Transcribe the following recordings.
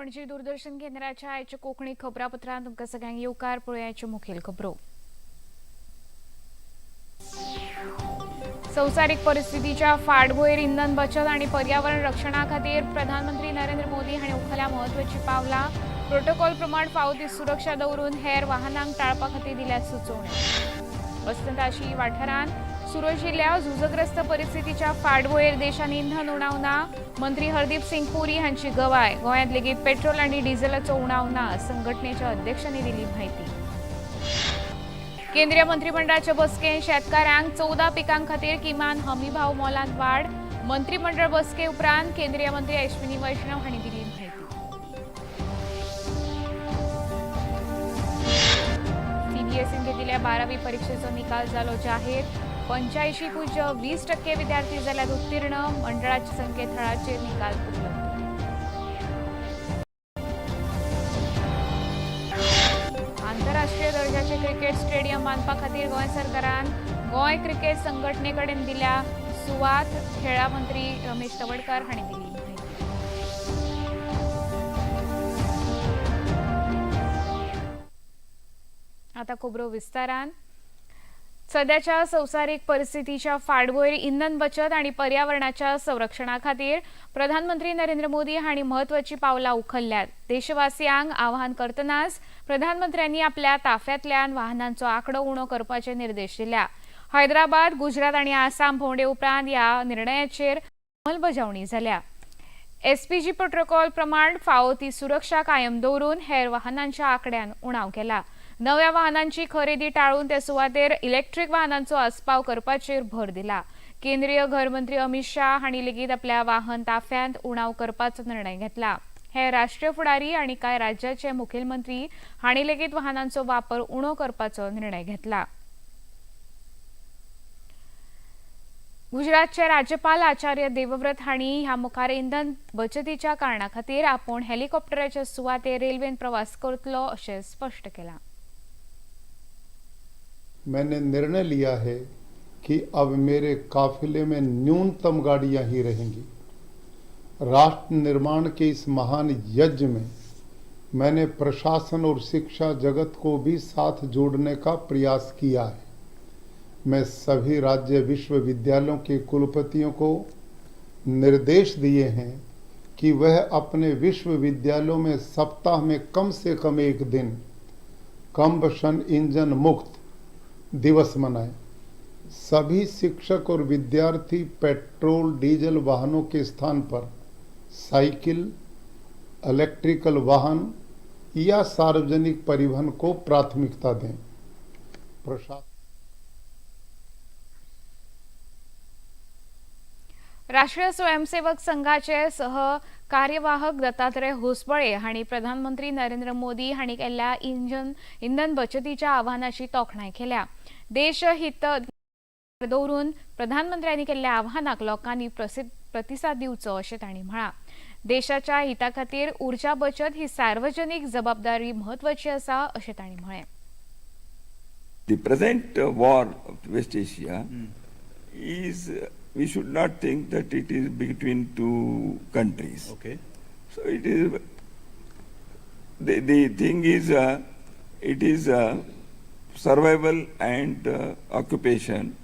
पणजी दूरदर्शन केंद्राच्या आयच्या कोंकणी खबरापत्रांत तुमकां सगळ्यांक येवकार. पळोवया मुखेल खबरो. संवसारीक परिस्थितीच्या फाटभुंयेर इंधन बचत आनी पर्यावरण रक्षणा खातीर प्रधानमंत्री नरेंद्र मोदी हांणी उखल्ल्या म्हत्वाची पावलां. प्रोटोकॉल प्रमाण फावो ती सुरक्षा दवरून हेर वाहनांक टाळपा खातीर दिल्या सुचोवण्यो. अस्तंत आशियाई वाठारांत सुरू आशिल्ल्या झुजग्रस्त परिस्थितीच्या फाटभुंयेर देशान इंधन उणाव ना, मंत्री हरदीप सिंग पुरी हांची गवाय. गोंयांत लेगीत पेट्रोल आनी डिझेलाचो उणाव ना, संघटनेच्या अध्यक्षांनी दिली म्हायती. केंद्रीय मंत्रिमंडळाच्या बसकेन शेतकारांक 14 पिकां खातीर किमान हमी भाव मोलांत वाड. मंत्रिमंडळ बसके उपरांत केंद्रीय मंत्री अश्विनी वैष्णव हांणी दिली म्हायती. सीबीएसईन घेतिल्ल्या 12वी परीक्षेचो निकाल जालो जाहीर. 85.20% विद्यार्थी जाल्यात उत्तीर्ण. मंडळाच्या संकेतथळाचेर निकाल उपलब्ध. आंतरराष्ट्रीय दर्जाचे क्रिकेट स्टेडियम बांदपा खातीर गोंय सरकारान गोंय क्रिकेट संघटने कडेन दिल्या सुवात. खेळां मंत्री रमेश तवडकार हांणी दिली म्हायती. आता खबरो विस्तारान. सध्याच्या संवसारीक परिस्थितीच्या फाटभुंयेर इंधन बचत आनी पर्यावरणाच्या संरक्षणा खातीर प्रधानमंत्री नरेंद्र मोदी हांणी म्हत्वाची पावलां उखल्ल्यात. देशवासियांक आवाहन करतनाच प्रधानमंत्र्यांनी आपल्या ताफ्यांतल्यान वाहनांचो आंकडो उणो करपाचे निर्देश दिल्या. हैदराबाद, गुजरात आनी आसाम भोंवडे उपरांत ह्या निर्णयाचेर अंमलबजावणी जाल्या. एसपीजी प्रोटोकॉल प्रमाण फावो ती सुरक्षा कायम दवरून हेर वाहनांच्या आंकड्यान उणाव केला. नव्या वाहनांची खरेदी टाळून ते सुवातेर इलेक्ट्रीक वाहनांचो आस्पाव करपाचेर भर दिला. केंद्रीय घरमंत्री अमित शाह हांणी लेगीत आपल्या वाहन ताफ्यांत उणाव करपाचो निर्णय घेतला. हे राष्ट्रीय फुडारी आनी कांय राज्याचे मुखेलमंत्री हांणी लेगीत वाहनांचो वापर उणो करपाचो निर्णय घेतला. गुजरातचे राज्यपाल आचार्य देवव्रत हांणी ह्या मुखार इंधन बचतीच्या कारणा खातीर आपूण हेलिकॉप्टराच्या सुवातेर रेल्वेन प्रवास करतलो अशें स्पश्ट केलां. मैंने निर्णय लिया है कि अब मेरे काफिले में न्यूनतम गाड़ियां ही रहेंगी. राष्ट्र निर्माण के इस महान यज्ञ में मैंने प्रशासन और शिक्षा जगत को भी साथ जोड़ने का प्रयास किया है. मैं सभी राज्य विश्वविद्यालयों के कुलपतियों को निर्देश दिए हैं कि वह अपने विश्वविद्यालयों में सप्ताह में कम से कम एक दिन कंबशन इंजन मुक्त दिवस मनाएं. सभी शिक्षक और विद्यार्थी पेट्रोल, डीजल वाहनों के स्थान पर साइकिल, इलेक्ट्रिकल वाहन या सार्वजनिक परिवहन को प्राथमिकता दें. प्रशासन राष्ट्रीय स्वयंसेवक संघाचे सह कार्यवाहक दत्तात्रय होसबळे हांणी प्रधानमंत्री नरेंद्र मोदी हांणी केल्ल्या इंधन बचतीच्या आव्हानाची तोखणाय केल्या. देशहित दवरून प्रधानमंत्र्यांनी केल्ल्या आव्हानाक लोकांनी प्रतिसाद दिवचो अशें तांणी म्हळां. देशाच्या हिता खातीर उर्जा बचत ही सार्वजनीक जबाबदारी म्हत्वाची आसा अशें तांणी म्हळें. The present war of West Asia is, we should not think that it is between two countries. So it is, the thing is, it is survival and occupation,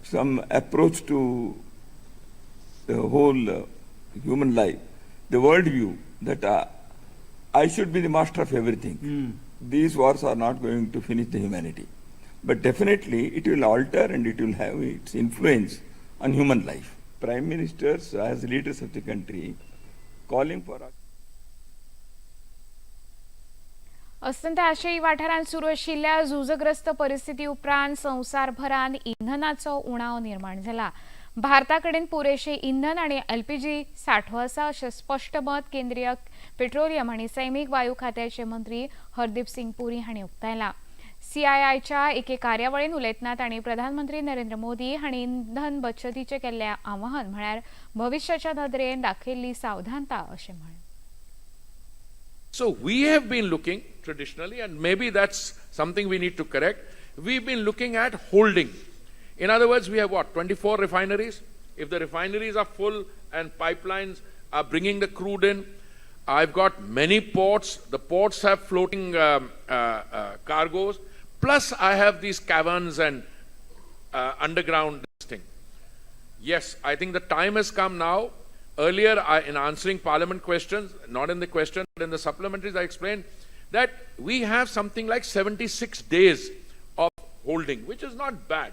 some approach to the whole human life, the world view that I should be the master of everything. These wars are not going to finish the humanity. But definitely it will alter and it will have its influence on human life. Prime ministers as leaders of the country calling for अस्तंत आशियाई वाठारांत सुरू आशिल्ल्या झुजग्रस्त परिस्थिती उपरांत संवसारभरांत इंधनाचो उणाव निर्माण जाला. भारता कडेन पुरेशे इंधन आनी एलपीजी सांठो आसा अशें स्पश्ट मत केंद्रीय पेट्रोलियम आनी सैमीक वायू खात्याचे मंत्री हरदीप सिंग पुरी हांणी उक्तायलां. सीआयआयच्या एके कार्यावळीन उलयतना तांणी प्रधानमंत्री नरेंद्र मोदी हांणी इंधन बचतीचें केल्लें आवाहन म्हळ्यार भविश्याच्या नदरेन दाखयल्ली सावधानता अशें म्हळें. So we have been looking traditionally, and maybe that's something we need to correct. We've been looking at holding. In other words, we have what, 24 refineries? If the refineries are full and pipelines are bringing the crude in, I've got many ports. The ports have floating cargoes. Plus, I have these caverns and underground thing. Yes, I think the time has come now. Earlier, in answering parliament questions, not in the question, but in the supplementaries, I explained that we have something like 76 days of holding, which is not bad,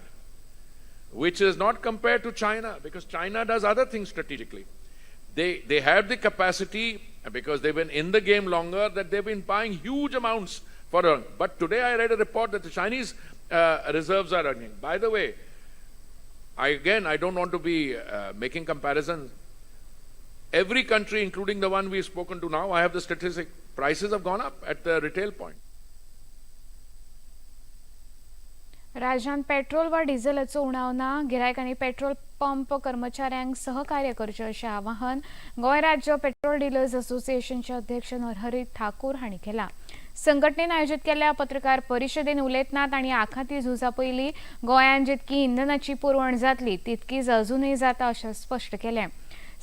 which is not compared to China, because China does other things strategically. They have the capacity, because they've been in the game longer, that they've been buying huge amounts for. But today I read a report that the Chinese reserves are running. By the way, I don't want to be making comparisons. Every country, including the one we've spoken to now, I have the statistic, prices have gone up at the retail point. राज्यांत petrol वा डिझेलाचो उणाव ना, गिरायकांनी petrol pump कर्मचाऱ्यांक सहकार्य करचें अशें आवाहन गोंय राज्य पेट्रोल डिलर्स असोसिएशनचे अध्यक्ष नरहरी ठाकूर हांणी केलां. संघटनेन आयोजीत केल्ल्या पत्रकार परिशदेन उलयतना तांणी आखाती झुजा पयलीं गोंयांत जितकी इंधनाची पुरवण जातली तितकीच अजूनय जाता अशें स्पश्ट केलें.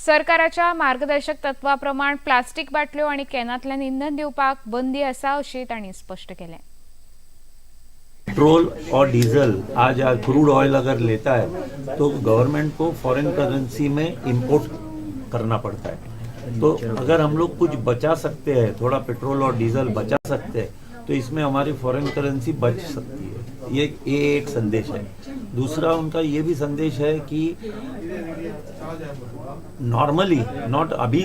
सरकाराच्या मार्गदर्शक तत्वा प्रमाण प्लास्टीक बाटल्यो आनी कॅनांतल्यान इंधन दिवपाक बंदी आसा अशें तांणी स्पश्ट केलें. पेट्रोल और डीजल आज क्रूड ऑयल अगर लेता है तो गवर्नमेंट को फॉरेन करेंसी में इंपोर्ट करना पड़ता है। तो अगर हम लोग कुछ बचा सकते हैं, थोड़ा पेट्रोल और डीजल बचा सकते हैं, तो इसमें हमारी फॉरेन करेंसी बच सकती है। ये एक संदेश है। दूसरा उनका ये भी संदेश है कि नॉर्मली, not अभी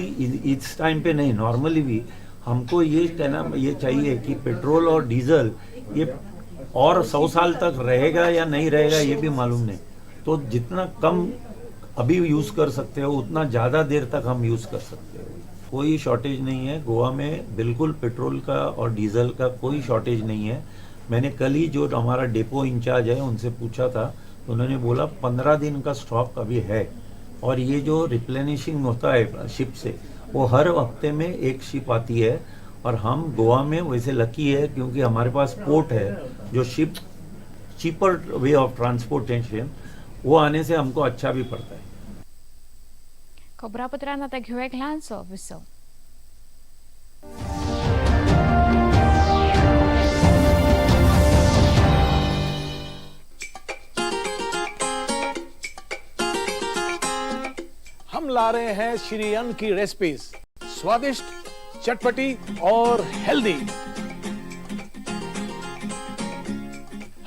इस टाइम पे नहीं, नॉर्मली भी हमको ये कहना ये चाहिए कि पेट्रोल और डीजल ये और 100 साल तक रहेगा या नहीं रहेगा ये भी मालूम नहीं। तो जितना कम अभी यूज़ कर सकते हो उतना ज़्यादा देर तक हम यूज़ कर सकते हो। कोई शॉर्टेज नहीं है गोवा में, बिल्कुल पेट्रोल का और डीजल का कोई शॉर्टेज नहीं है। मैंने कल ही जो हमारा डिपो इंचार्ज है उनसे पूछा था, तो उन्होंने बोला 15 दिन का स्टॉक अभी है। और ये जो रिप्लेनिशिंग होता है शिप से, वो हर हफ्ते में एक शिप आती है। और हम गोवा में वैसे लकी है क्योंकि हमारे पास पोर्ट है, जो ship cheaper way of transportation, वो आने से हमको अच्छा भी पड़ता है। खबरापत्रांत आतां घेवया एक ल्हानसो विसव. हम ला रहे हैं श्री अन्न की रेसिपीज, स्वादिष्ट, चटपटी और हेल्दी।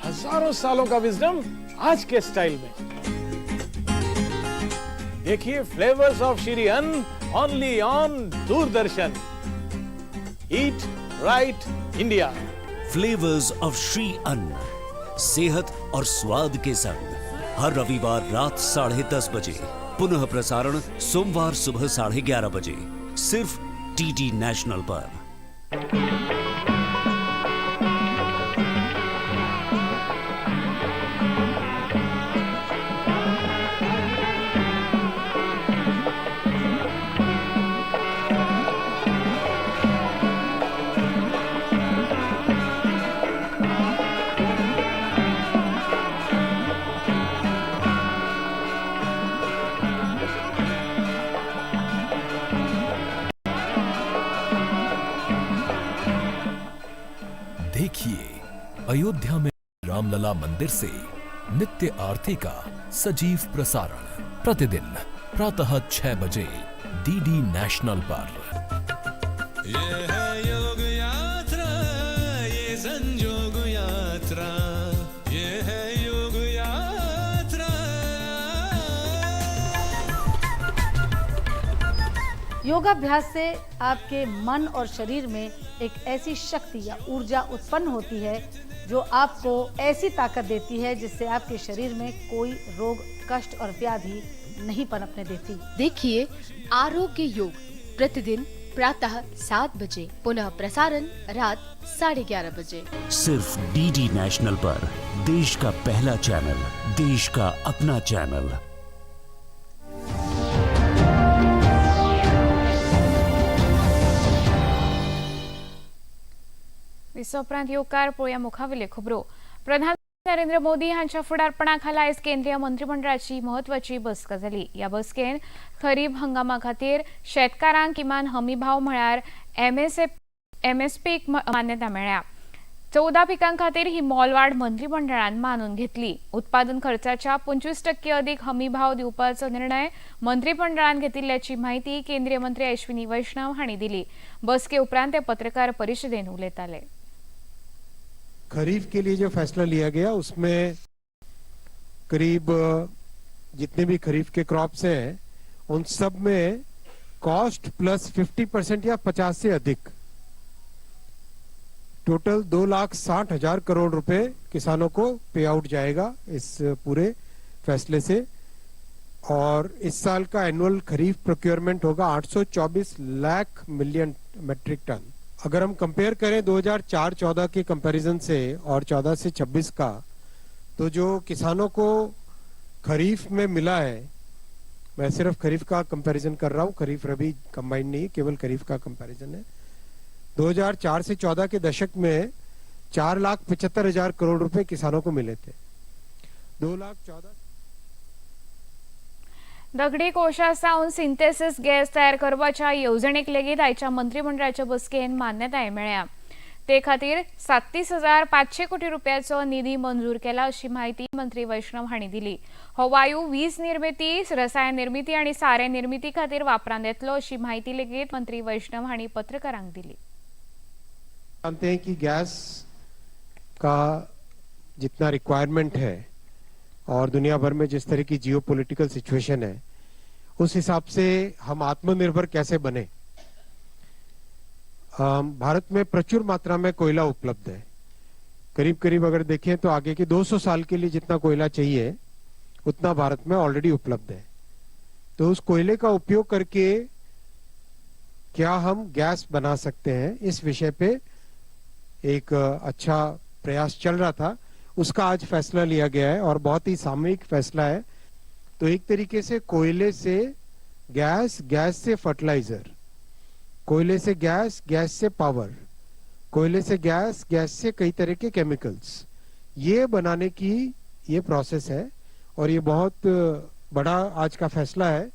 हजारों सालों का विजडम आज के स्टाइल में। देखिए flavours of Shri Anna only on Doordarshan. Eat right India. Flavours of Shri Anna, सेहत और स्वाद के संग, हर रविवार रात 10:30 बजे, पुनः प्रसारण सोमवार सुबह 11:30 बजे, सिर्फ डीडी नेशनल पर। देखिए अयोध्या में रामलला मंदिर से नित्य आरती का सजीव प्रसारण प्रतिदिन प्रातः 6 बजे डीडी नेशनल पर। ये है योग यात्रा, ये संजोग यात्रा, ये है योग यात्रा। योगाभ्यास से आपके मन और शरीर में एक ऐसी शक्ति या ऊर्जा उत्पन्न होती है जो आपको ऐसी ताकत देती है जिससे आपके शरीर में कोई रोग, कष्ट और व्याधि नहीं पनपने देती। देखिए आरोग्य योग प्रतिदिन प्रातः 7 बजे, पुनः प्रसारण रात 11:30 बजे, सिर्फ डीडी नेशनल पर। देश का पहला चैनल, देश का अपना चैनल। विसव उपरांत येवकार पळोवया मुखावेल्यो खबरो. प्रधान नरेंद्र मोदी हांच्या फुडारपणा खाला आयज केंद्रीय मंत्रिमंडळाची म्हत्वाची बसका जाली. ह्या बसकेन खरीप हंगामा खातीर शेतकारांक किमान हमी भाव म्हळ्यार एमएसपीक मान्यता मेळ्ळ्या. 14 पिकां खातीर ही मोलवाड मंत्रिमंडळान मानून घेतली. उत्पादन खर्चाच्या 25% अदीक हमी भाव दिवपाचो निर्णय मंत्रिमंडळान घेतिल्ल्याची म्हायती केंद्रीय मंत्री अश्विनी वैष्णव हांणी दिली. बसके उपरांत ते पत्रकार परिशदेन उलयताले. खरीफ के लिए जो फैसला लिया गया उसमें करीब जितने भी खरीफ के क्रॉप्स हैं उन सब में कॉस्ट प्लस 50% या 50 से अधिक टोटल 2,60,000 करोड़ रुपए किसानों को पे आउट जाएगा इस पूरे फैसले से। और इस साल का एनुअल खरीफ प्रोक्योरमेंट होगा 824 लाख मिलियन मेट्रिक टन। अगर हम कंपेयर करें 2004-14 के कंपैरिजन से और 14 से 26 का, तो जो किसानों को खरीफ में मिला है, मैं सिर्फ खरीफ का कंपैरिजन कर रहा हूँ, खरीफ रबी कंबाइंड नहीं, केवल खरीफ का कंपैरिजन है। 2004 से 14 के दशक में 4,75,000 करोड़ रुपए किसानों को मिले थे। 2,14,000 दगडी कोशा सावन सिंथेसिस गॅस तयार करपाच्या येवजणेक लेगीत आयच्या मंत्रिमंडळाच्या बसकेन मान्यताय मेळ्ळ्या. ते खातीर 37,500 कोटी रुपयाचो निधी मंजूर केला अशी म्हायती मंत्री वैष्णव हांणी दिली. हो वायू वीज निर्मिती, रसायन निर्मिती आनी सारें निर्मिती खातीर वापरांत येतलो अशी म्हायती लेगीत मंत्री वैष्णव हांणी पत्रकारांक दिली. जानते हैं कि गैस का जितना रिक्वायरमेंट है और दुनिया भर में जिस तरह की जियोपॉलिटिकल सिचुएशन है, उस हिसाब से हम आत्मनिर्भर कैसे बने। भारत में प्रचुर मात्रा में कोयला उपलब्ध है। करीब करीब अगर देखें तो आगे के 200 साल के लिए जितना कोयला चाहिए उतना भारत में ऑलरेडी उपलब्ध है। तो उस कोयले का उपयोग करके क्या हम गैस बना सकते हैं, इस विषय पे एक अच्छा प्रयास चल रहा था, उसका आज फैसला लिया गया है और बहुत ही सामयिक फैसला है। तो एक तरीके से कोयले से गैस, गैस से फर्टिलाइजर, कोयले से गैस, गैस से पावर, कोयले से गैस, गैस से कई तरह के केमिकल्स, ये बनाने की ये प्रोसेस है। और ये बहुत बड़ा आज का फैसला है,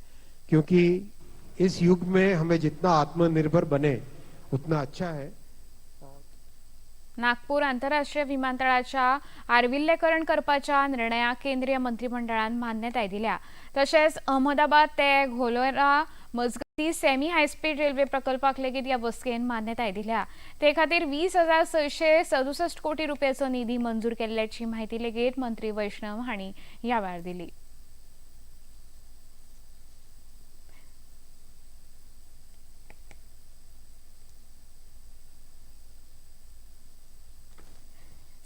क्योंकि इस युग में हमें जितना आत्मनिर्भर बने उतना अच्छा है। नागपूर आंतरराष्ट्रीय विमानतळाच्या आर्विल्लेकरण करपाच्या निर्णयाक केंद्रीय मंत्रिमंडळान मान्यताय दिल्या. तशेंच अहमदाबाद ते घोलोरा मजगती सेमी हायस्पीड रेल्वे प्रकल्पाक लेगीत ह्या बसकेन मान्यताय दिल्या. ते खातीर 20,667 कोटी रुपयाचो निधी मंजूर केल्ल्याची म्हायती लेगीत मंत्री वैष्णव हांणी ह्या वेळार दिली.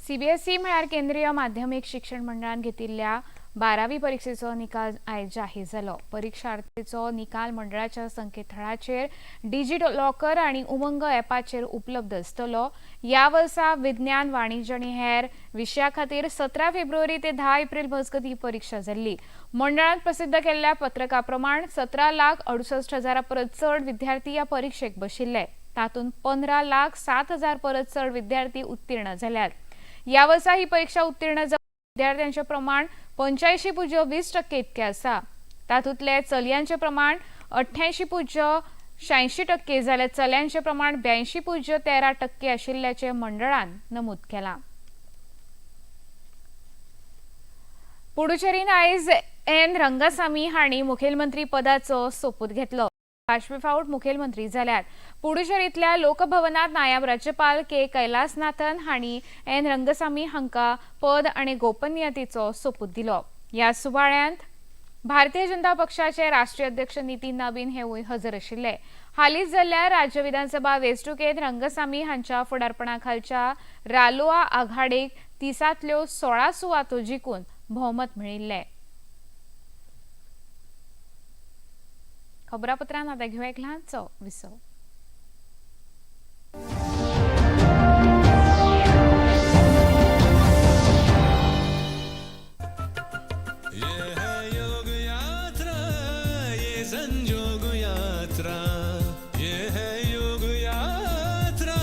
सीबीएसई म्हळ्यार केंद्रीय माध्यमीक शिक्षण मंडळान घेतिल्ल्या 12वी परिक्षेचो निकाल आयज जाहीर जालो. परिक्षार्थीचो निकाल मंडळाच्या संकेतथळाचेर, डिजिलॉकर आनी उमंग ॲपाचेर उपलब्ध आसतलो. ह्या वर्सा विज्ञान, वाणिज्य आनी हेर विशया खातीर 17 फेब्रुवारी ते 10 एप्रिल मजगतीं ही परिक्षा जाल्ली. मंडळान प्रसिद्ध केल्ल्या पत्रका प्रमाण 17,68,000 परस चड विद्यार्थी ह्या परिक्षेक बशिल्ले. तातूंत 15,07,000 परस चड विद्यार्थी उत्तीर्ण जाल्यात. ह्या वर्सा ही परीक्षा उत्तीर्ण जावपी विद्यार्थ्यांचें प्रमाण 85.20% इतकें आसा. तातूंतले चलयांचें प्रमाण 88.86% जाल्यार चल्यांचें प्रमाण 82.13% आशिल्ल्याचें मंडळान नमूद केलां. पुडुचेरीन आयज एन रंगासामी हांणी मुखेलमंत्री पदाचो सोपूत घेतलो. 5वे फावट मुखेलमंत्री जाल्यात. पुडुचेरींतल्या लोकभवनात नायब राज्यपाल के कैलासनाथन हांणी एन रंगसामी हांकां पद आनी गोपनीयतेचो सोपूत दिलो. ह्या सुवाळ्यांत भारतीय जनता पक्षाचे राष्ट्रीय अध्यक्ष नितीन नबीन हेवूय हजर आशिल्ले. हालींच जाल्ल्या राज्य विधानसभा वेंचणुकेंत रंगसामी हांच्या फुडारपणा खालच्या रालोआ आघाडीक 30तल्यो 16 सुवातो जिखून भोवमत मेळिल्लें. खबरापत्रांत आतां घेवया एक ल्हानसो विसव. ये है योग यात्रा, ये संजोग यात्रा, ये है योग यात्रा।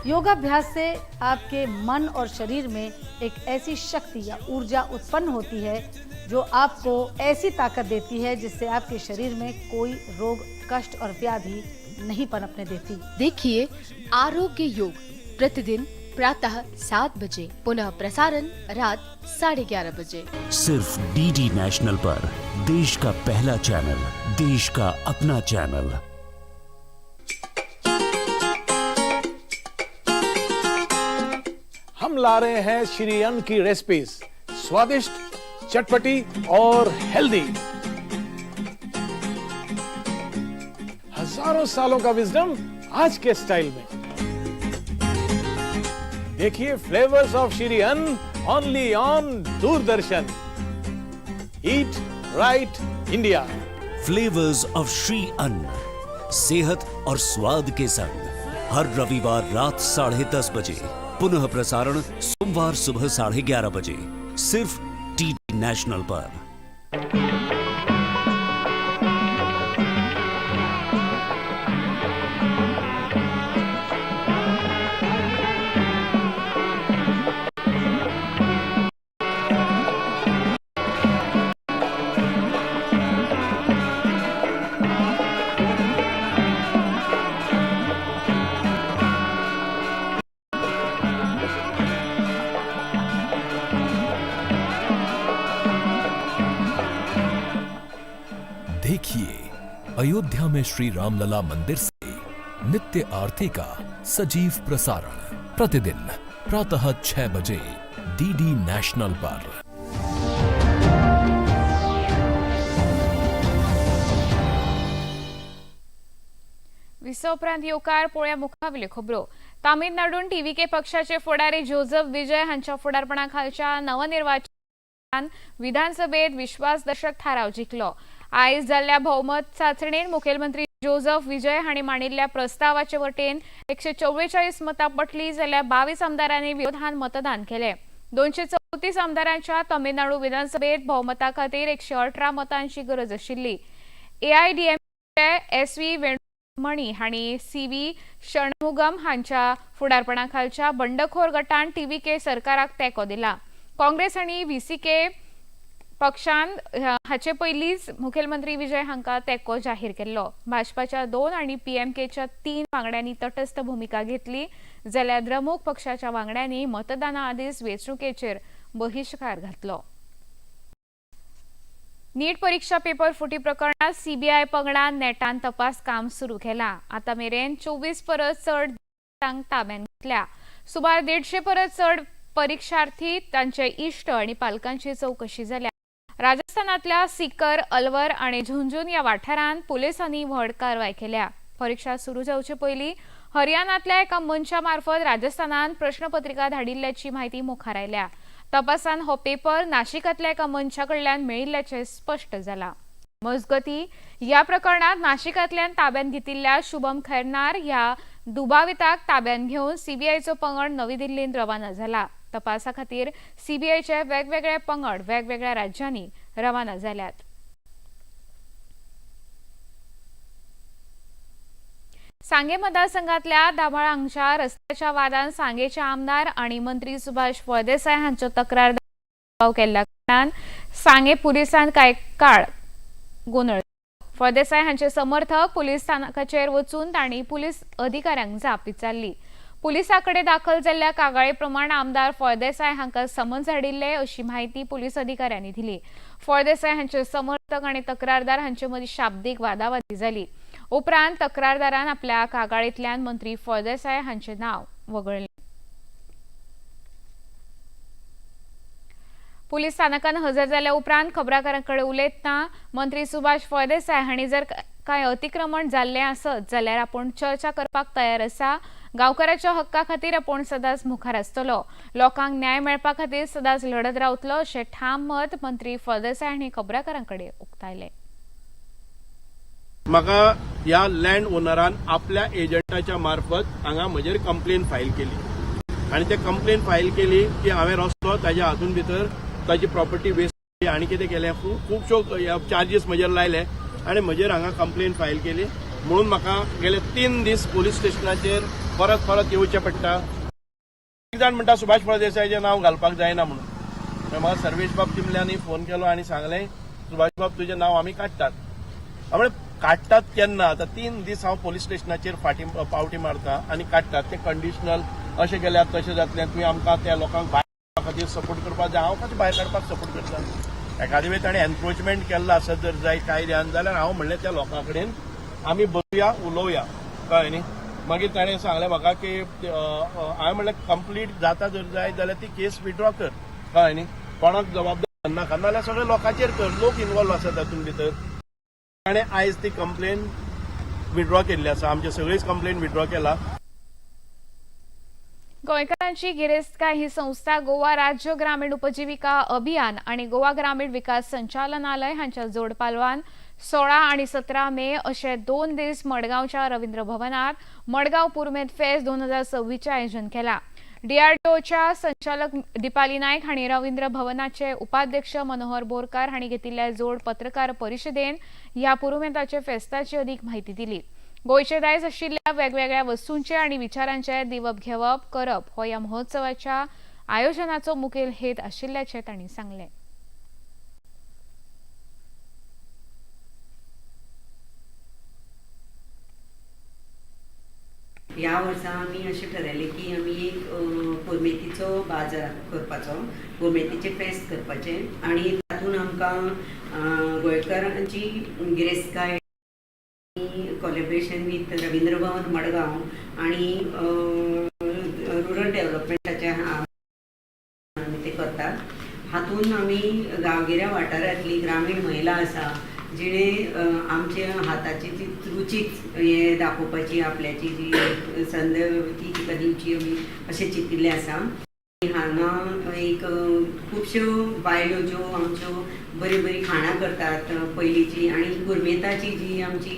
योगाभ्यास से आपके मन और शरीर में एक ऐसी शक्ति या ऊर्जा उत्पन्न होती है जो आपको ऐसी ताकत देती है जिससे आपके शरीर में कोई रोग, कष्ट और व्याधि नहीं पनपने देती। देखिए आरोग्य योग प्रतिदिन प्रातः 7 बजे, पुनः प्रसारण रात 11:30 बजे, सिर्फ डीडी नेशनल पर, देश का पहला चैनल, देश का अपना चैनल। हम ला रहे हैं श्री अन्न की रेसिपीज, स्वादिष्ट, चटपटी और हेल्दी। हजारों सालों का विजडम आज के स्टाइल में। देखिए flavours of Shri Anna only on Doordarshan. Eat right India. Flavours of Shri Anna, सेहत और स्वाद के संग, हर रविवार रात 10:30 बजे, पुनः प्रसारण सोमवार सुबह 11:30 बजे, सिर्फ डीडी नेशनल पर। देखिए अयोध्या में श्री रामलला मंदिर से नित्य आरती का सजीव प्रसारण प्रतिदिन प्रातः 6 बजे डीडी नेशनल पर। विसव उपरांत येवकार पोळ्या मुखावेल्यो खबरो। तामिळनाडून टीव्हीके पक्षाचे फुडारी जोसेफ विजय हांच्या फुडारपणा खालच्या नवनिर्वाचन विधानसभेत विश्वासदर्शक थाराव जिखलो। आयज जाल्ल्या भोवमत चाचणेन मुखेलमंत्री जोसेफ विजय हांणी मांडिल्ल्या प्रस्तावाचे वटेन 144 मतां पटली, जाल्यार 22 आमदारांनी विरोधान मतदान केलें। 234 आमदारांच्या तमिळनाडू विधानसभेत भोवमता खातीर 118 मतांची गरज आशिल्ली। एआयडीएमके एसव्ही वेणुमणी हांणी सीव्ही शणमुगम हांच्या फुडारपणा खालच्या बंडखोर गटान टीव्हीके सरकाराक तेंको दिला। काँग्रेस आनी व्हीसीके पक्षान हाचे पयलींच मुखेलमंत्री विजय हांकां तेंको जाहीर केल्लो। भाजपाच्या 2 आनी पीएमकेच्या 3 वांगड्यांनी तटस्थ भुमिका घेतली, जाल्यार द्रमुक पक्षाच्या वांगड्यांनी मतदाना आदींच वेंचणुकेचेर बहिश्कार घातलो। नीट परीक्षा पेपर फुटी प्रकरणात सीबीआय पंगडान नेटान तपास काम सुरू केला। आतां मेरेन 24 परस चड ताब्यात घेतल्या। सुमार 150 परस चड परीक्षार्थी, तांचे इश्ट आनी पालकांची चवकशी जाल्या। राजस्थानातल्या सीकर, अलवर आणि झुंझुन या वाठारांत पुलिसांनी व्हड कारवाय केल्या। परीक्षा सुरू जावचे पयलीं हरियाणांतल्या एका मनशा मार्फत राजस्थानान प्रश्नपत्रिका धाडिल्ल्याची म्हायती मुखार आयल्या। तपासान हो पेपर नाशिकांतल्या एका मनशा कडल्यान मेळिल्ल्याचें स्पश्ट जाला। मजगती ह्या प्रकरणात नाशिकांतल्यान ताब्यात घेतिल्ल्या शुभम खैरनार ह्या दुबाविताक ताब्यात घेवन सीबीआयचो पंगड नवी दिल्लींत रवाना जाला। तपासा खातीर सीबीआयचे वेगवेगळे पंगड वेगवेगळ्या राज्यांनी रवाना जाल्यात। सांगे मतदारसंघातल्या दाभाळ हांगच्या रस्त्याच्या वादान सांगेचे आमदार आणि मंत्री सुभाष फळदेसाय हांचो तक्रार दाखल केल्ल्या कारणान सांगे पुलिसान कांय काळ गोंदळ। फळदेसाय हांचे समर्थक पुलीस स्थानकाचेर वचून तांणी पुलीस अधिकाऱ्यांक जाप विचारली। पुलिसाकडे दाखल जाल्ल्या कागाळे प्रमाण आमदार फळदेसाय हांकां समन्स धाडिल्ले अशी म्हायती पुलीस अधिकाऱ्यांनी दिली। फळदेसाय हांचे समर्थक आनी तक्रारदार हांचे मदीं शाब्दीक वादावादी जाली। उपरांत तक्रारदारान आपल्या कागाळींतल्यान मंत्री फळदेसाय हांचे नांव वगळलें। पुलीस स्थानकान हजर जाल्या उपरांत खबराकारां कडेन उलयतना मंत्री सुभाष फळदेसाय हांणी जर कांय अतिक्रमण जाल्लें आसत जाल्यार आपूण चर्चा करपाक तयार आसा। गांवकाराच्या हक्का खातीर आपूण सदांच मुखार आसतलो, लोकांक न्याय मेळपा खातीर सदांच लढत रावतलो अशें ठाम मत मंत्री फळदेसाय हांणी खबराकारां कडेन उक्तायलें। म्हाका ह्या लँड ओनरान आपल्या एजंटाच्या मार्फत हांगा म्हजेर कंप्लेन फायल केली आनी ते कंप्लेन फायल केली की हांवें रस्तो ताज्या हातून भितर ताजी प्रॉपर्टी वेस्ट आनी कितें केलें, खुबश्यो चार्जीस म्हजेर लायले आनी म्हजेर हांगा कंप्लेन फायल केली. म्हणून म्हाका गेले 3 दीस पुलीस स्टेशनाचेर परत परत येवचें पडटा. एक जाण म्हणटा सुभाष फळदेसायाचें नांव घालपाक जायना म्हणून. म्हाका सर्वेश बाब तिमल्यांनी फोन केलो आनी सांगलें सुभाष बाब तुजें नांव आमी काडटात. हांवें काडटात केन्ना? आतां 3 दीस हांव पोलीस स्टेशनाचेर फाटी पावटी मारता आनी काडटात ते कंडिशनल अशें केल्यार तशें जातलें, तुवें आमकां त्या लोकांक भायर खातीर सपोर्ट करपाक जाय. हांव कशें भायर काडपाक सपोर्ट करता? एखादे वेळ ताणें एनक्रोचमेंट केल्लो आसत जर जाय कायद्यान जाल्यार हांव म्हणलें त्या लोकां कडेन आमी बसुया उलोवया, कळ्ळें न्ही. मागीर ताणें सांगलें म्हाका की हांवें म्हणलें कंप्लीट जाता जर जाय जाल्यार ती केस विड्रॉ कर, कळ्ळें न्ही, कोणाक जबाबदार नाका नाजाल्यार सगळे लोकांचेर कर, लोक इनवॉल्व आसा तातूंत भितर. ताणें आयज ती कंप्लेन विड्रॉ केल्ली आसा, आमचे सगळीच कंप्लेन विड्रॉ केला. गोंयकारांची गिरेस्तकाय ही संस्था गोवा राज्य ग्रामीण उपजीविका अभियान आणि गोवा ग्रामीण विकास संचालनालय हांच्या जोडपालवान 16 आणि 17 मे अशे 2 दीस मडगांवच्या रवींद्र भवनात मडगांव पुरमेत फेस्त 2026 आयोजन केला. डीआरडीओच्या संचालक दीपाली नायक हांणी रवींद्र भवनाचे उपाध्यक्ष मनोहर बोरकार हांणी घेतिल्ल्या जोड पत्रकार परिशदेन ह्या पुरुमेताचे फेस्ताची अधिक माहिती दिली. गोंयचे दायज आशिल्ल्या वेगवेगळ्या वस्तूंचे आनी विचारांचे दिवप घेवप करप हो ह्या महोत्सवाच्या आयोजनाचो मुखेल हेत आशिल्ल्याचें तांणी सांगलें. ह्या वर्सा आमी अशें ठरयलें की आमी एक पुर्मेतीचो बाजार करपाचो, पुर्मेतीचें फेस्त करपाचें आनी तातूंत आमकां गोंयकारांची गिरेस्तकाय कॉलेब्रेशन विथ रवींद्र भवन मडगांव आनी रुरल डेव्हलपमेंटाचे आमी ते करतात. हातूंत आमी गांवगिऱ्या वाठारांतली ग्रामीण महिला आसा जिणे आमच्या हाताची जी रुचीक हे दाखोवपाची आपल्याची जी संद ती तिका दिवची आमी अशें चिंतिल्लें आसा. हांगा एक खुबश्यो बायलो ज्यो आमच्यो बरीं बरीं खाणां करतात पयलींची आनी पुर्मेताची जी आमची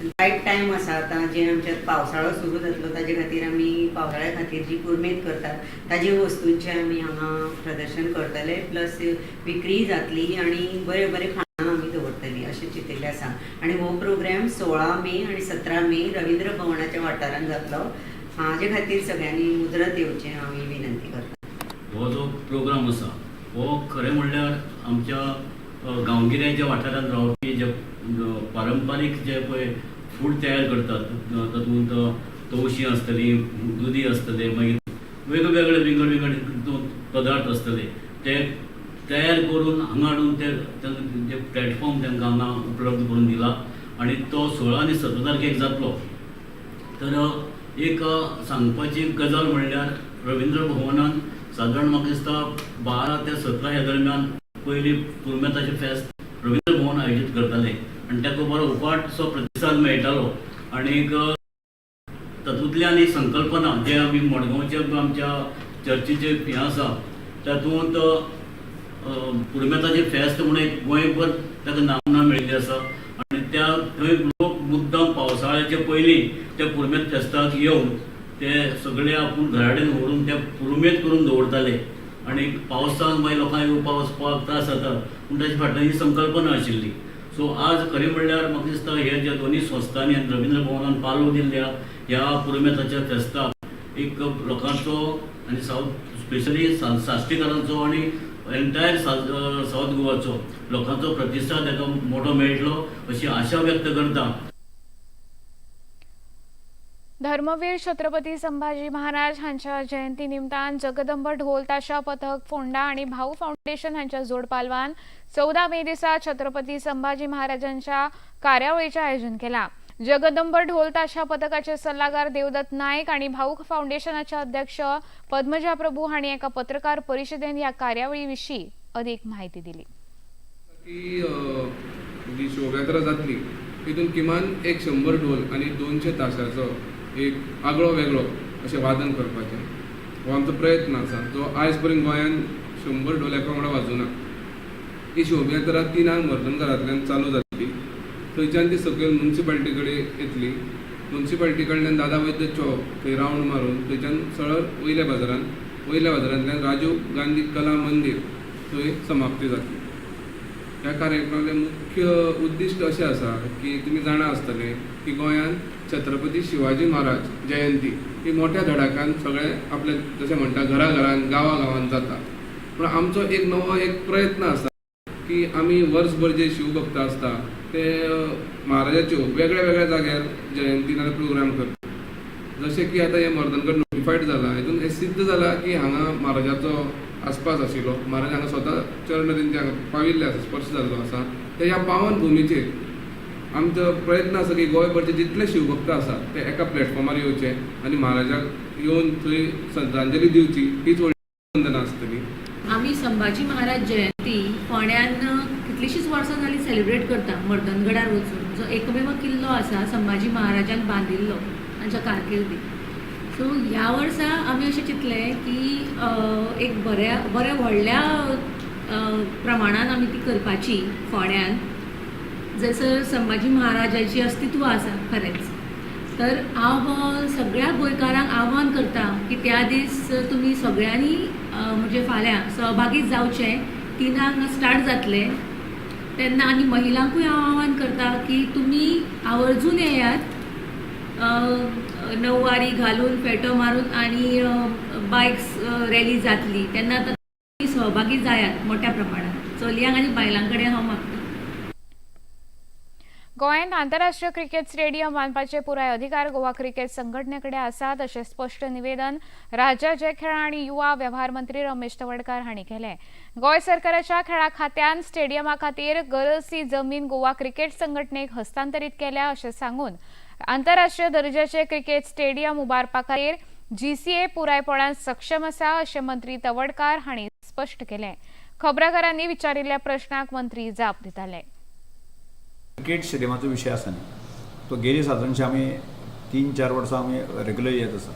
रायट टायम आसा आतां जे आमच्या पावसाळो सुरू जातलो ताजे खातीर आमी पावसाळ्या खातीर जी पुर्मेत करतात ताजे वस्तूंचें आमी हांगा प्रदर्शन करतले, प्लस विक्रीय जातली आनी बरें बरें खाणां आमी दवरतली अशें चिंतिल्लें आसा. आनी हो प्रोग्राम 16 मे आनी 17 मे रवींद्र भवनाच्या वाठारांत जातलो. हाजे खातीर सगळ्यांनी मुजरत येवचें हांव ही विनंती करता. हो जो प्रोग्राम आसा हो खरें म्हणल्यार आमच्या गांवगिऱ्याच्या वाठारांत रावपी जे पारंपारीक जे पळय फूड तयार करतात तातूंत तवशीं आसतली, दुदी आसतले, मागीर वेगवेगळे विंगड विंगड पदार्थ आसतले ते तयार करून हांगा हाडून ते जे प्लॅटफॉर्म तांकां हांगा उपलब्ध करून दिला आनी तो 16 आनी 17 तारखेक जातलो. तर एक सांगपाची गजाल म्हणल्यार रवींद्र भवनान सादारण म्हाका दिसता 12 ते 17 ह्या दरम्यान पयलीं पुर्मेताचें फेस्त रवींद्र भवन आयोजीत करताले आनी ताका बरो उपाटसो प्रतिसाद मेळटालो. आनीक तातूंतल्यान ही संकल्पना जे आमी मडगांवच्या आमच्या चर्चीचे हें आसा तातूंत पुर्मेताचें फेस्त म्हणून एक गोंयभर ताका नामना मेळिल्ली आसा आनी त्या थंय लोक मुद्दाम पावसाळ्याचे पयलीं त्या पुर्मेत फेस्ताक येवन ते सगळे आपूण घरा कडेन व्हरून ते पुरुमेत करून दवरताले आनी पावसान मागीर लोकांक येवपाक वचपाक त्रास जाता पूण ताच्या फाटल्यान ही संकल्पना आशिल्ली. सो आज खरें म्हणल्यार म्हाका दिसता हे ज्या दोनूय संस्थांनी आनी रवींद्र भवनान पालव दिल्ल्या ह्या पुरुमेताच्या फेस्ताक एक लोकांचो आनी सावथ स्पेशली साश्टीकारांचो आनी एंटायर सावथ गोवाचो लोकांचो प्रतिसाद ताका मोठो मेळटलो अशी आशा व्यक्त करता. धर्मवीर छत्रपती संभाजी महाराज हांच्या जयंती निमतान जगदंब ढोल ताशा पथक फोंडा आणि भाऊ फाउंडेशन हांच्या जोडपालवान 14 मे दिसा छत्रपती संभाजी महाराजांच्या कार्यावळीचें आयोजन केलां. जगदंब ढोल ताशा पथकाचे सल्लागार देवदत्त नायक आणि भाऊ फाउंडेशनाचे अध्यक्ष पद्मजा प्रभू हांणी एका पत्रकार परिशदेन ह्या कार्यावळी विशीं अधिक माहिती दिली. की जी शोभायात्रा जातली तितून किमान 100 ढोल आनी 200 ताशाचो एक आगळो वेगळो अशें वादन करपाचें हो आमचो प्रयत्न आसा, जो आयज पर्यंत गोंयांत 100 ढोल एका वांगडा वाजूना. ही शोभायात्रा 3 मर्दनघरांतल्यान चालू जातली, थंयच्यान ती सकयल मुन्सिपालिटी कडेन येतली, मुन्सिपालिटी कडल्यान दादा वैद्य चौक थंय रावंड मारून थंयच्यान सरळ वयल्या बाजारान, वयल्या बाजारांतल्यान राजीव गांधी कला मंदीर थंय समाप्ती जातली. ह्या कार्यक्रमाचें मुख्य उद्दिश्ट अशें आसा की तुमी जाणा आसतले की गोंयांत छत्रपती शिवाजी महाराज जयंती ही मोठ्या धडाक्यान सगळे आपले जशें म्हणटा घरा घरान गांवा गांवान जाता. पूण आमचो एक नवो एक प्रयत्न आसा की आमी वर्सभर जे शिवभक्त आसता ते महाराजाच्यो वेगळ्या वेगळ्या जाग्यार जयंती नाल्यार प्रोग्राम करता. जशें की आतां हें मर्दनगड नोटिफायड जाला, हितून हें सिद्ध जाला की हांगा महाराजाचो आसपास आशिल्लो, महाराज हांगा स्वता चरण तेंचे हांगा पाविल्ले आसा, स्पर्श जाल्लो आसा. ते ह्या पावन भुमीचेर आमचो प्रयत्न आसा की गोंयभरचे जितले शिवभक्त आसा ते एका प्लॅटफॉर्मार येवचे आनी महाराजाक येवन थंय श्रद्धांजली दिवची, हीच व्हडली वंदना आसतली. आमी संभाजी महाराज जयंती फोंड्यान कितलीशींच वर्सां जालीं सेलिब्रेट करता मर्दनगडार वचून, जो एकमेव किल्लो आसा संभाजी महाराजान बांदिल्लो तांच्या कारकिर्दीत. सो ह्या वर्सा आमी अशें चिंतलें की एक बऱ्या बऱ्या व्हडल्या प्रमाणान आमी ती करपाची फोंड्यान, जसर संभाजी महाराजाची अस्तित्व आसा खरेंच. तर हांव सगळ्या गोंयकारांक आव्हान करता की त्या दीस तुमी सगळ्यांनी म्हणजे फाल्यां सहभागी जावचें. 3 स्टार्ट जातलें तेन्ना, आनी महिलांकूय हांव आव्हान करता की तुमी आवर्जून येयात, नववारी घालून फेटो मारून आनी बायक्स रॅली जातली तेन्ना तुमी सहभागी जायात मोठ्या प्रमाणात. चलयांक आनी बायलां कडेन हांव मागता. गोंयांत आंतरराष्ट्रीय क्रिकेट स्टेडियम बांदपाचे पुराय अधिकार गोवा क्रिकेट संघटने कडेन आसात अशें स्पश्ट निवेदन राज्याचे खेळां आनी युवा वेव्हार मंत्री रमेश तवडकार हांणी केलें. गोंय सरकाराच्या खेळां खात्यान स्टेडियमा खातीर गरज ती जमीन गोवा क्रिकेट संघटनेक हस्तांतरीत केल्या अशें सांगून आंतरराष्ट्रीय दर्जाचे क्रिकेट स्टेडियम उबारपा खातीर जीसीए पुरायपणान सक्षम आसा अशें मंत्री तवडकार हांणी स्पश्ट केलें. खबराकारांनी विचारिल्ल्या प्रश्नाक मंत्री जाप दिताले. क्रिकेट स्टेडियमाचो विशय आसा न्ही, तो गेली सादारणशे आमी 3-4 वर्सां आमी रेगुलर येत आसा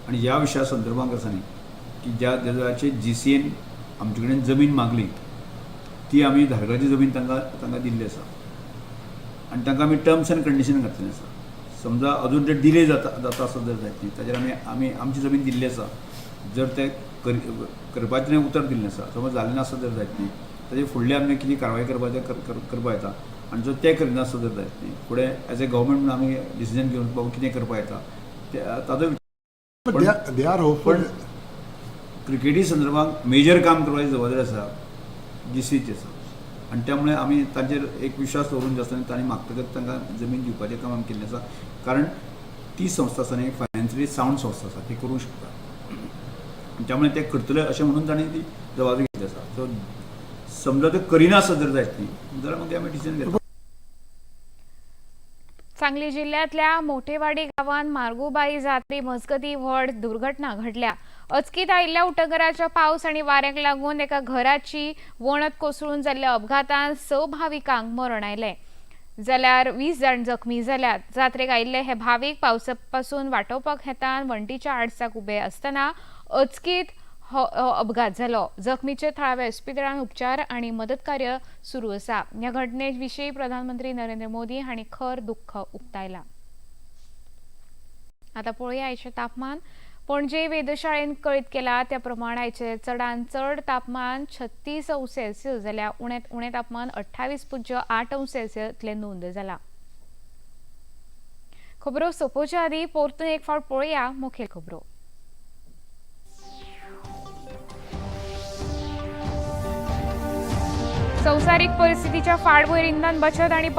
आनी ह्या विशया संदर्भात आसा न्ही की ज्या वेळाचेर जीसीएन आमचे कडेन जमीन मागली ती आमी धारगळची जमीन तांकां दिल्ली आसा आनी तांकां आमी टर्म्स एंड कंडिशन घातलेली आसा. समजा अजून ते डिले जाता आसत जर जायत न्ही, ताजेर आमी आमची जमीन दिल्ली आसा, जर ते करपाचें उतर दिल्लें आसा, समज जालें नासत जर जायत न्ही ताजे फुडले आमी कितें कारवाय करपाचें करपा येता आनी जर तें करिनासत जर जायत न्ही फुडें एज ए गव्हर्मेंट म्हणून आमी डिसिजन घेवन बाबा कितें करपा येता ताजो. पण क्रिकेटी संदर्भात मेजर काम करपाची जबाबदारी आसा जीसीची आसा आनी त्यामुळे आमी तांचेर एक विश्वास दवरून जे आसा तांणी मागतकच तांकां जमीन दिवपाचें काम आमी केल्लें आसा, कारण ती संस्था आसा न्ही फायनान्शियली सावंड संस्था आसा, ती करूंक शकता आनी त्यामुळे ते करतले अशें म्हणून तांणी ती जबाबदारी घेतली आसा. सो समजा ते करिना आसत जर जायत न्ही जाल्यार मागीर आमी डिसिजन घेता. सांगली जिल्ह्यातल्या मोठेवाडी गावात मार्गुबाई जात्रे मजगती व्हड दुर्घटना घडल्या. अचकीत आयिल्ल्या उटंगराच्या पावस आनी वाऱ्याक लागून एका घराची वणत कोसळून जाल्ल्या अपघातान 6 भाविकांक मरण आयलें जाल्यार 20 जाण जखमी जाल्यात. जात्रेक आयिल्ले हे भावीक पावसा पासून वाटोवपाक हेतान वण्टीच्या आडसाक उबे आसतना अचकीत हो अपघात जालो. जखमीचे थळाव्या हॉस्पिटलांत उपचार आनी मदत कार्य सुरू आसा. ह्या घटने विशीं प्रधानमंत्री नरेंद्र मोदी हांणी खर दुख्ख उक्तायला. आतां पळोवया आयचें तापमान. पणजे वेधशाळेन कळीत केला त्या प्रमाण आयचें चडांत चड तापमान 36 अंश सेल्सियस जाल्यार उण्यांत उणें तापमान 28.8 अंश सेल्सियस इतलें नोंद जाला. खबरो सोंपोवच्या आदीं परतून एक फावट पळोवया मुखेल खबरो. संवसारीक परिस्थितीच्या फाटभूंयेर इंधन बचत आनी